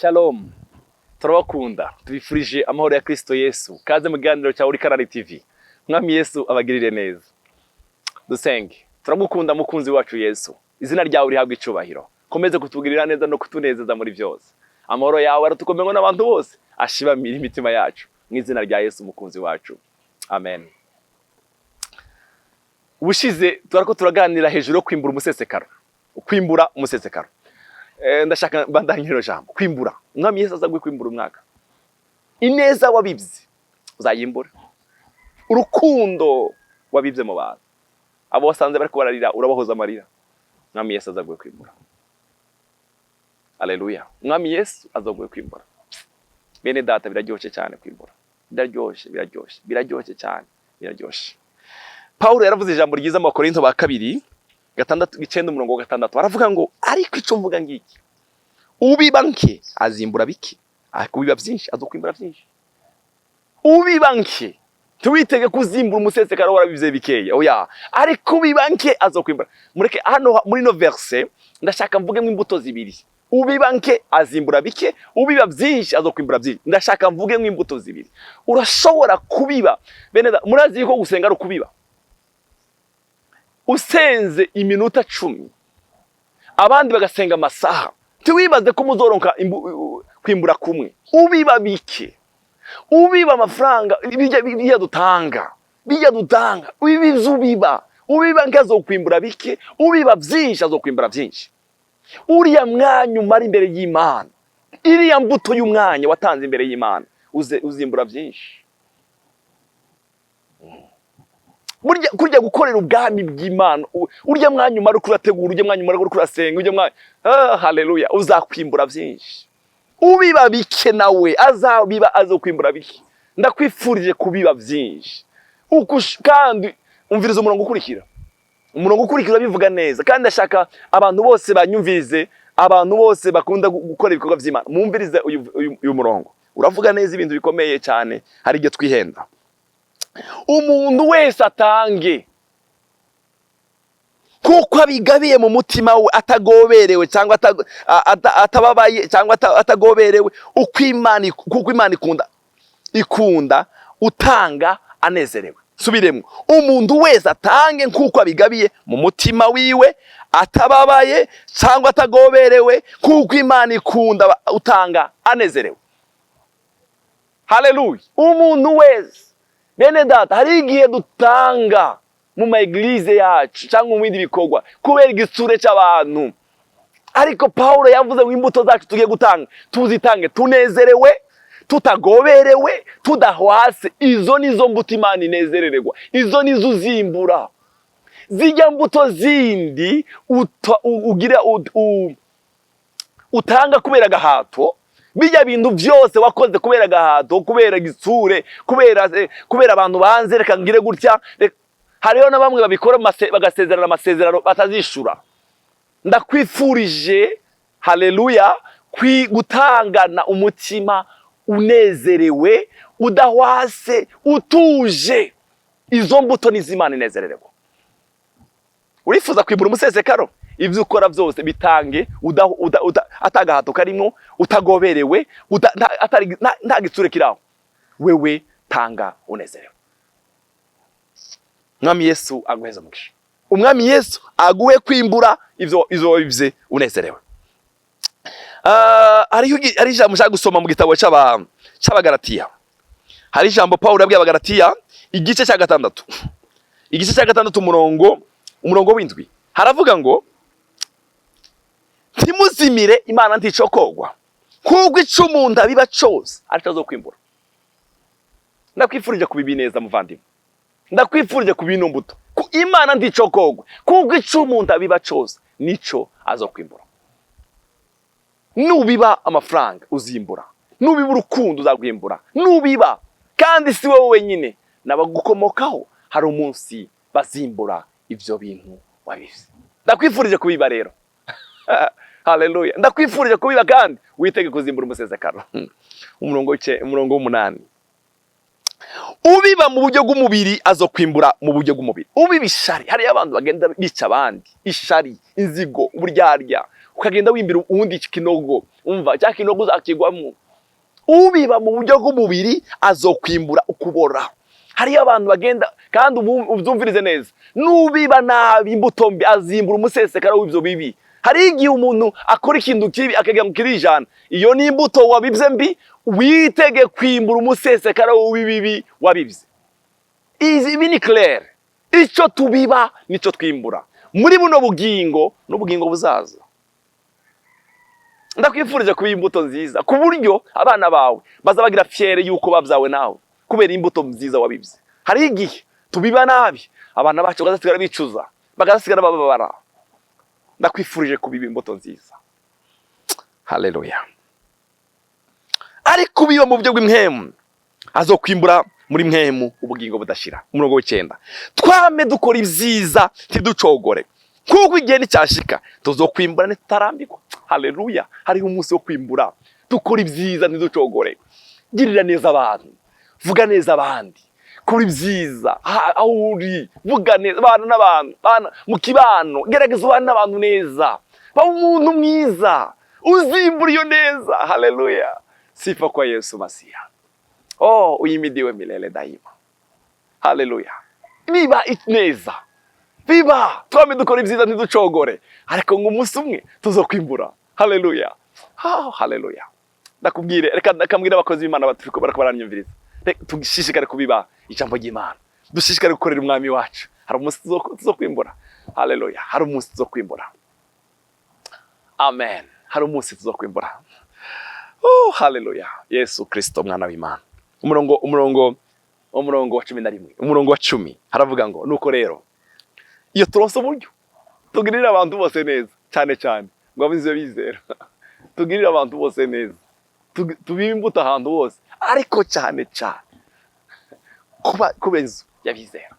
Shalom, turabakunda, tubifurije amahoro ya Kristo Yesu. Kaze mu kiganiro cya Urikarari TV. Mwami Yesu abagirire neza. Dusenge. Turagukunda, mukunzi wacu Yesu. Izina ryawe rihabwa icubahiro. Komeze kutugirira neza no kutunezeza muri byose. Amahoro yawe aratukomenwa n'abantu bose, ashibamira imitima yacu. Mu izina rya Yesu mukunzi wacu. Amen. Ubushize turako turaganira hejuru yo kwimbura umusesekaro. Kwimbura umusesekaro. Ndashaka mbandanye rino jambo kwimbura. Umwami Yesu aza kwimbura umwaka. Ineza wabibye uzayimbura, urukundo wabibye mu bantu, abo wasanze bariko bararira urabahoza amarira. Umwami Yesu aza kwimbura. Aleluya! Umwami Yesu aza kwimbura. Bene data, biraryoshe cyane kwimbura, biraryoshe, biraryoshe, biraryoshe cyane, biraryoshe. Paulo yaravuze ijambo ryiza mu Bakorinto ba kabiri 6, 9, umurongo wa 6, aravuga ngo: "Ariko ico mvuga ngiki, ubiba nke azimbura bike, ariko ubiba byinshi azokwimbura byinshi." Ubiba nke, ntiwitege kuzimbura umusesekaro warabivye bikeya, oya, ariko ubiba nke azokwimbura. Mureke hano muri no verse ndashaka mvugemo imbuto zibiri: ubiba nke azimbura bike, ubiba byinshi azokwimbura byinshi. Ndashaka mvugemo imbuto zibiri. Urashobora kubiba, bene murazi yuko gusenga ari ukubiba. Usenze iminota 10, abandi bagasenga amasaha, ntiwibaze ko muzoronka kwimbura kumwe. Ubiba bike, ubiba amafaranga, bijya dutanga, bijya dutanga, ibiza ubiba, ubiba nke azokwimbura bike, ubiba byinshi azokwimbura byinshi. Uriya mwanya umara imbere y'Imana, iriya mbuto y'umwanya watanze imbere y'Imana, uzimbura byinshi. Burya kurya gukorera ubwami bw'Imana, urya mwanya umara uriko urategura, urya mwanya umara uriko urasenga, urya mwanya, ah, haleluya, uzakwimbura byinshi. Ubiba bike nawe azabiba azokwimbura bike. Ndakwifurije kubiba byinshi. Kandi umviriza umurongo ukurikira. Umurongo ukurikira bivuga neza, kandi ndashaka abantu bose banyumvirize, abantu bose bakunda gukora ibikorwa by'Imana, mumvirize uyu murongo uravuga neza ibintu bikomeye cyane. Hari ibyo twihenda. Umuntu wese atange kuko abigabiye mu mutima we, atagoberewe cyangwa atababaye cyangwa atagoberewe, uko Imana kuko Imana ikunda utanga anezerewe. Subiremo: umuntu wese atange nk'uko abigabiye mu mutima wiwe, atababaye cyangwa atagoberewe, kuko Imana ikunda utanga anezerewe. Haleluya! Umuntu wese, bene data, hari igihe dutanga mu ma église yacu cyangwa mu bindi bikorwa kubera igitsure cy'abantu, ariko Paulo yavuze ngo imbuto zacu tugiye gutanga tuzitange tunezerewe, tutagoberewe, tudahwase. Izo nizo mbuto Imana inezerererwa, izo nizo uzimbura. Zijya mbuto zindi ugira utanga kubera agahato, bijya bintu byose wakoze kubera agahato, kubera igitsure, kubera abantu banze, reka ngire gutya. Hariho na bamwe babikora bagasezerana amasezerano batazishura. Ndakwifurije, haleluya, gutangana umutima unezerewe, udahwase, utuje. Izo mbuto nizo Imana inezererwa. Urifuza kwimbura umusesekaro? Ibyo ukora byose bitange atagahato karimo, utagoberewe, nta gitsure kiraho. Wewe tanga unezerewe. Umwami Yesu aguheze umugisha. Umwami Yesu aguhe kwimbura ivyo izo wabivye unezerewe. Ah, hari ijambo nshaka gusoma mu gitabo c'Abagalatiya. Hari ijambo Paulo yabwiye Abagalatiya, igice cya 6, igice cya 6, umurongo w'7. Haravuga ngo: "Ntimuzimire, Imana nticokogwa, kuko ico umuntu abiba cose arico azokwimbura." Ndakwifurije kubiba neza, muvandimwe. Ndakwifurije kubiba ino mbuto. Ku Imana nticokogwa, kuko ico umuntu abiba cose nico azokwimbura. Nubiba amafaranga uzimbura, nubiba urukundo uzagwimbura, nubiba kandi si wowe wenyine, n'abagukomokaho hari umunsi bazimbura ivyo bintu wabivye. Ndakwifurije kubiba rero. Haleluya! Ndakwifurije kubiba kandi witege kuzimbura umusesekaro. Umurongo w'8: "Ubiba mu buryo bw'umubiri azokwimbura mu buryo bw'umubiri." Ubiba ishari, hariyo abantu bagenda bica abandi, ishari, inzigo, uburyarya, ukagenda wimbira uwundi kinogo. Umva, cya kinogo uzakigwamo. Ubiba mu buryo bw'umubiri azokwimbura ukubora. Hariyo abantu bagenda, kandi ubyumvirize neza, nubiba nabi imbuto mbi azimbura umusesekara w'ibyo bibi. Hari igihe umuntu akora ikintu kibi akagira ngo kirijana. Iyo ni imbuto wabibye mbi, witege kwimbura umusesekara w'ibibi wabibye. Ibi ni clair: icyo tubiba nicyo twimbura muri buno bugingo n'ubugingo buzaza. Ndakwifurije kuba imbuto nziza, ku buryo abana bawe baza bagira fierté yuko babyawe nawe kubera imbuto nziza wabibye. Hari igihe tubiba nabi, abana bacu bagasigara bicuza, bagasigara bababara. Ndakwifurije kubiba imbuto nziza. Haleluya! Ariko ubiba mu buryo bw'impwemu azokwimbura muri mpwemu ubugingo budashira. Umurongo w'icenda: twame dukora ibyiza, ntiducogore, kuko igihe nicyashika tuzokwimbura ntitutarambirwa. Haleluya! Hariho umunsi wo kwimbura. Dukora ibyiza, ntiducogore. Girira neza abantu, vuga neza abandi, kora ibyiza aho uri, vuga neza abana n'abantu, bana mu kibano. Gerageza ubane n'abantu neza, ba umuntu mwiza, uzimbura iyo neza. Haleluya! Sifa kwa Yesu Masiya. Oh, uhimidiwe milele daima. Haleluya! Biba neza, biba, twame dukora ibyiza, ntiducogore, ariko ngo umunsi umwe tuzokwimbura. Haleluya! Oh, haleluya! Ndakubwire, reka ndakambwira abakozi b'Imana baturiko barako baranyumviriza. Reka dushishikare kubiba ijambo ry'Imana, dushishikare gukorera Umwami wacu. Hari umunsi tuzokwimbura. Haleluya! Hari umunsi tuzokwimbura. Amen. Hari umunsi tuzokwimbura. Oh, haleluya! Yesu Kristo mwana w'Imana. Umurongo wa 11, umurongo wa 10, haravuga ngo: nuko rero iyo turonse uburyo, tugirire abantu bose neza, cyane cyane ngo abize bizera. Tugirire abantu bose neza, tubibe imbuto ahantu hose, ariko cyane cyane kuba inzu y'abizera.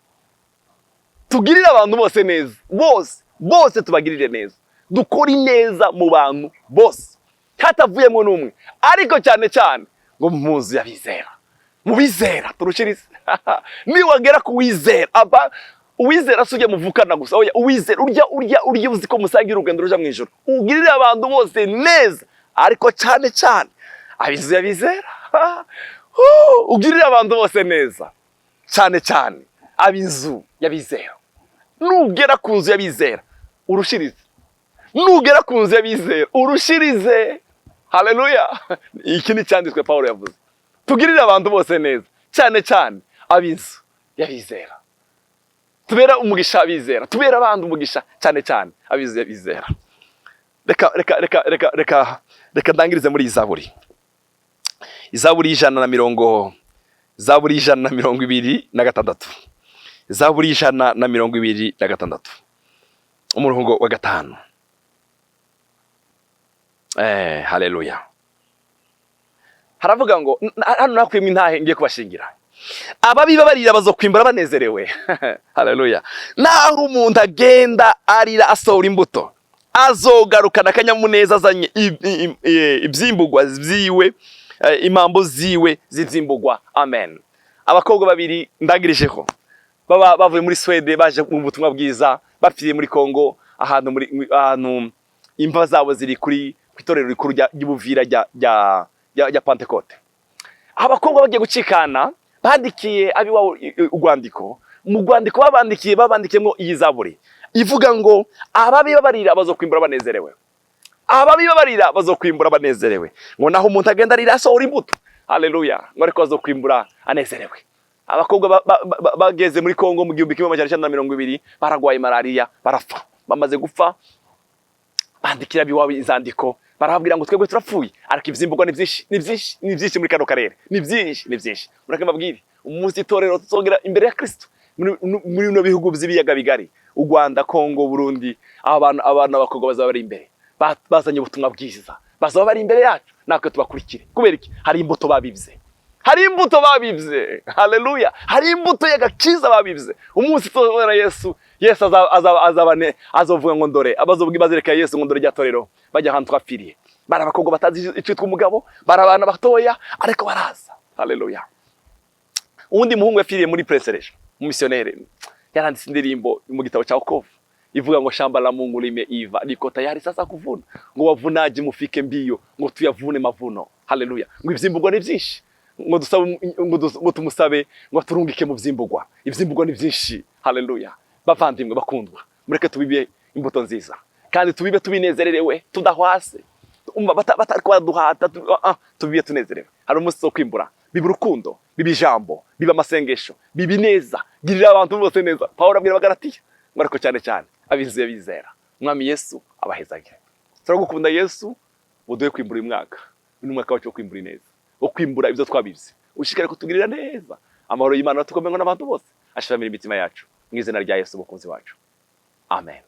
Tugirire abantu bose neza, bose bose tubagirire neza, dukore ineza mu bantu bose hatavuyemo n'umwe, ariko cyane cyane ngo mu nzu y'abizera, mu bizera turushirize. Niwagera ku wizera, aba uwizera si ujya muvukana gusa, oya, uwizera urya uzi ko musangira urugendo ruja mu ijuru. Ugirire abantu bose neza, ariko cyane cyane ab'inzu y'abizera. Oh, ugirire abantu bose neza, cyane cyane ab'inzu y'abizera. Nugera ku nzu y'abizera urushirize, nugera ku nzu y'abizera urushirize. Haleluya! Iki ni cyanditswe Pawulo yavuze: tugirire abantu bose neza, cyane cyane ab'inzu y'abizera. Tubera umugisha abizera, tubera abandi umugisha, cyane cyane ab'inzu y'abizera. Reka ndangirize muri iyi zaburi, Zaburi 100, Zaburi 126, Zaburi 126, umurongo wa 5. Haleluya! Haravuga ngo, hano nakwimwe intahe ngiye kubashingira: ababiba barira bazokwimbura banezerewe. Haleluya! Naho umuntu agenda arira asohora imbuto, azogarukana akanyamuneza azanye ibyimbugwa vyiwe, impambo ziwe z'ivyimbugwa. Amen. Abakobwa babiri ndangirijeho baba bavuye muri Swede baje mu butumwa bwiza, bapfiriye muri Kongo, ahantu imva zabo ziri kuri ku itorero rikuru ry'Ubuvira rya Pentecote. Abakobwa bagiye gucikana, bandikiye abiwabo urwandiko. Mu rwandiko babandikiye, babandikiyemo iyi zaburi ivuga ngo: ababiba barira bazokwimbura banezerewe, ababiba barira bazokwimbura banezerewe. Ngo naho umuntu agenda arira asohora imbuto, haleluya, ngo ariko azokwimbura anezerewe. Abakobwa bageze muri Kongo mu 1920, baragwaye malariya, barapfa. Bamaze gupfa, bandikira abiwabo inzandiko, barababwira ngo: twebwe turapfuye, ariko ivyimburwa ni byinshi, ni byinshi, ni byinshi muri kano karere, ni byinshi, ni byinshi. Mureke mbabwire, umunsi itorero tuzogera imbere ya Kristo muri bino bihugu by'ibiyaga bigari, u Rwanda, Kongo, Burundi, abantu, abana b'abakobwa bazaba bari imbere, bazanye ubutumwa bwiza, bazaba bari imbere yacu, natwe tubakurikire. Kubera iki? Hari imbuto babivye, hari imbuto babivye. Haleluya! Hari imbuto y'agakiza babivye. Umunsi tuzobona Yesu, Yesu azovuga ngo: ndore. Abazovuga, bazereka Yesu ngo: ndore rya torero bajya ahantu twapfiriye. Bari abakobwa batazi icitwa umugabo, bari abana batoya, ariko baraza. Haleluya! Uwundi muhungu yapfiriye muri Prince Régent, umumisiyoneri, yaranditse indirimbo mu gitabo cya Okovu. Ivuga ngo shamba la Mungu limeiva, liko tayari sasa kuvuna, ngo wavunaji mufike mbio, ngo tuyavune mavuno. Haleluya! Ngo ivyimburwa ni byinshi, ngo dusabe, ngo tumusabe ngo turungike mu vyimburwa. Ivyimburwa ni byinshi. Haleluya! Bavandimwe bakundwa, mureke tubibe imbuto nziza kandi tubibe tubinezererewe, tudahwase. Umva, batariko baraduhata, tubibe tunezerewe. Hari umunsi wo kwimbura. Biba urukundo, biba ijambo, biba amasengesho, biba ineza. Girira abantu bose neza. Pawulo abwira Abagalatiya ngo ariko cyane cyane abinzu y'abizera. Umwami Yesu abahezage. Turagukunda Yesu, uduhe kwimbura uyu mwaka. Uyu ni umwaka wacu wo kwimbura ineza, wo kwimbura ibyo twabibye. Ushishikare kutugirira neza. Amahoro y'Imana tukomenwa n'abantu bose ashiramira imitima yacu, mu izina rya Yesu umukunzi wacu, amen.